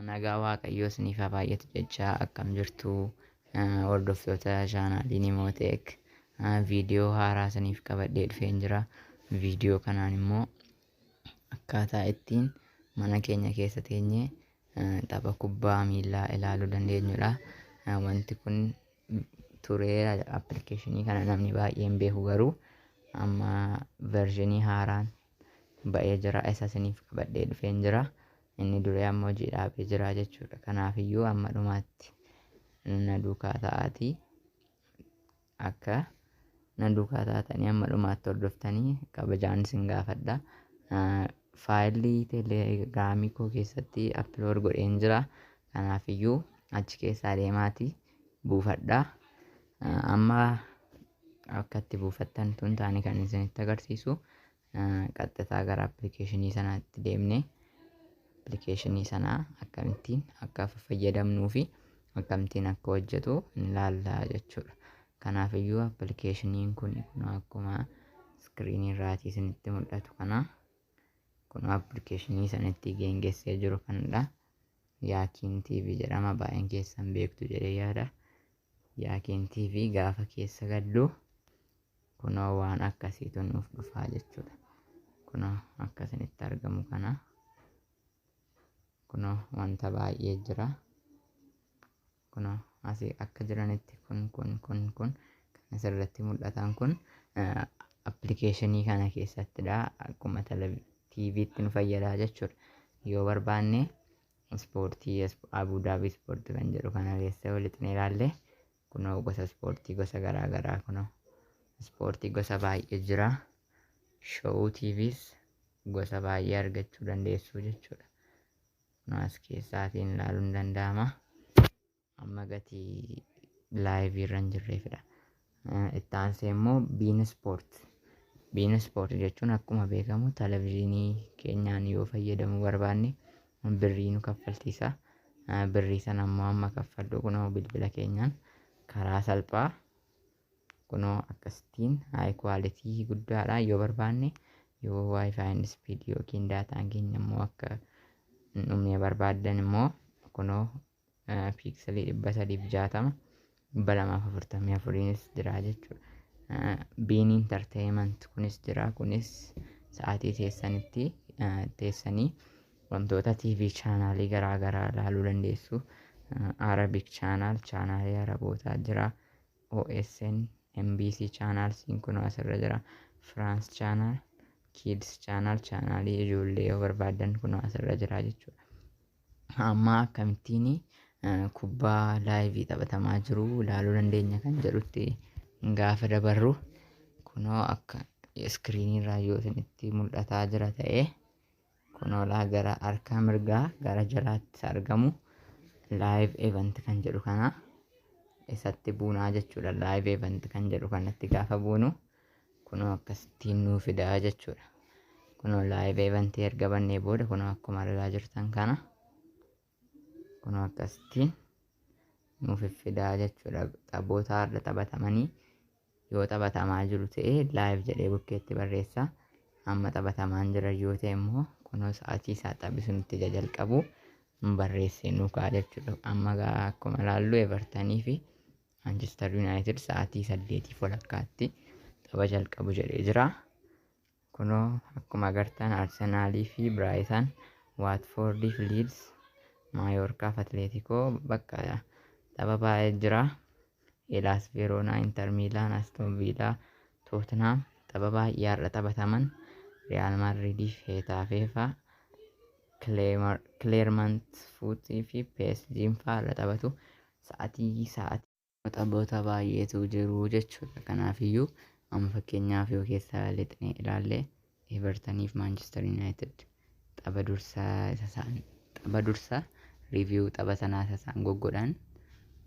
Nagaa Waaqayyoo isiniif haa baay'atu jechaa, akkam jirtu hordoftoota chaanaalii Nimooteek? Viidiyoo haaraa isiniif qabadhee dhufeen jira. Viidiyoo kanaan immoo akkaataa ittiin mana keenya keessa teenyee tapha kubbaa miillaa ilaaluu dandeenyudha. Wanti kun tureera, appilikeeshinii kana namni baay'een beeku, garuu amma versionii haaraan ba'ee jira. Isa isiniif qabadhee dhufeen jira. Inni duree amma hojii dhaabee jira jechuudha. Kanaafiyyuu amma dhumaatti na duukaa ta'aatii, akka na duukaa taatanii amma dhumaatti hordoftanii kabajaan isin gaafadha. Faayilii teelegiraamii koo keessatti upload godheen jira. Kanaafiyyuu achi keessaa deemaatii buufadha. Amma akka itti buufattan tun taane kan isinitti agarsiisu, qaxxitaa gara appilikeeshinii sanaatti deemnee appilikeeshinii sanaa akkamittiin akka fayyadamnuu fi akkamittiin akka hojjetu ni ilaalla jechuudha. Kanaafiyyuu appilikeeshiniin kun kun akkuma iskiriinii irraatii isinitti mul'atu kana, kun appilikeeshinii sanitti geengessee jiru kanadha. Yaakiin TV jedhama, baay'een keessan beektu jedhee yaada. Yaakiin TV gaafa keessa gallu kunoo waan akkasiitu nuuf dhufaa jechuudha. Kunoo akka isinitti argamu kana, kunoo wanta baay'ee jira. Kunoo asii akka jiranitti kun kun kun kun kan asirratti mul'atan kun appilikeeshinii kana keessattidha. Akkuma TVtti nu fayyadaa jechuudha. Yoo barbaanne ispoortii Abu Dhaabii ispoortii kan jedhu kana keessa walitti ilaalle, kunoo gosa ispoortii gosa garaa garaa, kunoo ispoortii gosa baay'ee jira. Show TVs gosa baay'ee argachuu dandeessu jechuudha. Kunoo as keessaatiin ilaaluun danda'ama. Amma gatii live irra hin jirreefidha. Itti aansee immoo beIN Sport. beIN Sport jechuun akkuma beekamu televezyiinii keenyaan yoo fayyadamuu barbaanne birrii nu kaffalchiisa. Birrii sana immoo amma kaffallu kunoo bilbila keenyaan karaa salphaa kunoo akkasittiin high quality guddaadha yoo barbaanne, yoo WiFi speed yookiin daataan keenya immoo akka hin dhumne barbaaddan immoo kunoo pixelii 360, 244iinis jira jechuudha. beIN Entertainment kunis jira. Kunis sa'aatii teessanitti teessanii wantoota TV chaanaalii garaa garaa ilaaluu dandeessu. Arabic channel, chaanaalii Arabootaa jira. OSN, MBC channelsiin kun asirra jira. France channel, Kids channel, chaanaalii ijoollee yoo barbaaddan kun asirra jira jechuudha. Amma akkamittiin kubbaa live taphatamaa jiru ilaaluu dandeenya kan jedhutti gaafa dabarru, kunoo akka iskiriinii irraa yoo isinitti mul'ataa jira ta'e, kunoo gara harka mirgaa gara jalaatti argamu live event kan jedhu kana isatti buunaa jechuudha. Live event kan jedhu kanatti gaafa buunu kunoo akkasittiin nuu fidaa jechuudha. Kunoo live event erga bannee booda, kunoo akkuma argaa jirtan kana, kunoo akkasittiin nuuf fidaa jechuudha. Taphoota har'a taphatamanii yoo taphatamaa jiru ta'e live jedhee bukkeetti barreessa. Amma taphatamaan jira yoo ta'e immoo kunoo sa'aatii isaa taphi sun itti jalqabu barreessee nuu ka'a jechuudha. Amma akkuma ilaallu Evertonii fi Manchester United sa'aatii 8:30tti tapha jalqabu jedhee jira. Kunoo akkuma agartan Arsenaalii fi Brighton, Watfordii fi Leeds, Maayoorkaa fi Atleetikoo, bakka tapha baay'ee jira. Hellas Verona, Inter Milan, Aston Villa, Tottenham, tapha baay'ee har'a taphataman, Real Madridii fi Getafe fa'a, Clermont Footii fi PSG fa'a har'a taphatu. Sa'aatii sa'aatii taphoota baay'eetu jiru jechuudha. Kanaafiyyuu amma fakkeenyaaf yoo keessa lixnee ilaalle, Evertonii fi Manchester United tapha dursaa isa isaan tapha dursaa review tapha sanaa isa isaan goggodhan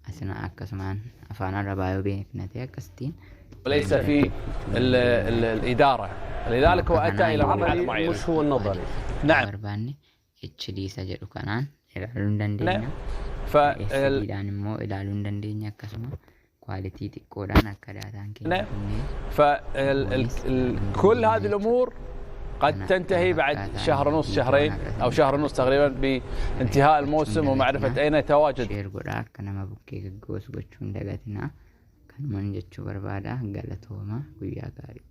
asina akkasumaan afaan Arabaa yoo beekna ta'e akkasittiin وليس في ال ال الإدارة، لذلك هو أتى إلى مرحلة العملي معينة. مش هو النظري. نعم. Barbaanne HD isa jedhu kanaan Ilaaluu hin dandeenya. فال SDdhaan immoo ilaaluu hin dandeenya akkasuma quality xiqqoodhaan akka daataan keenya kunneen فكل هذه الامور قد تنتهي بعد شهر ونص، شهرين او شهر ونص تقريبا، بانتهاء الموسم ومعرفه اين يتواجد share godhaa, akka nama bukkee gaggoosu gochuu hin dagatinaa. Kanuman jechuu barbaada. Galatooma, guyyaa gaarii.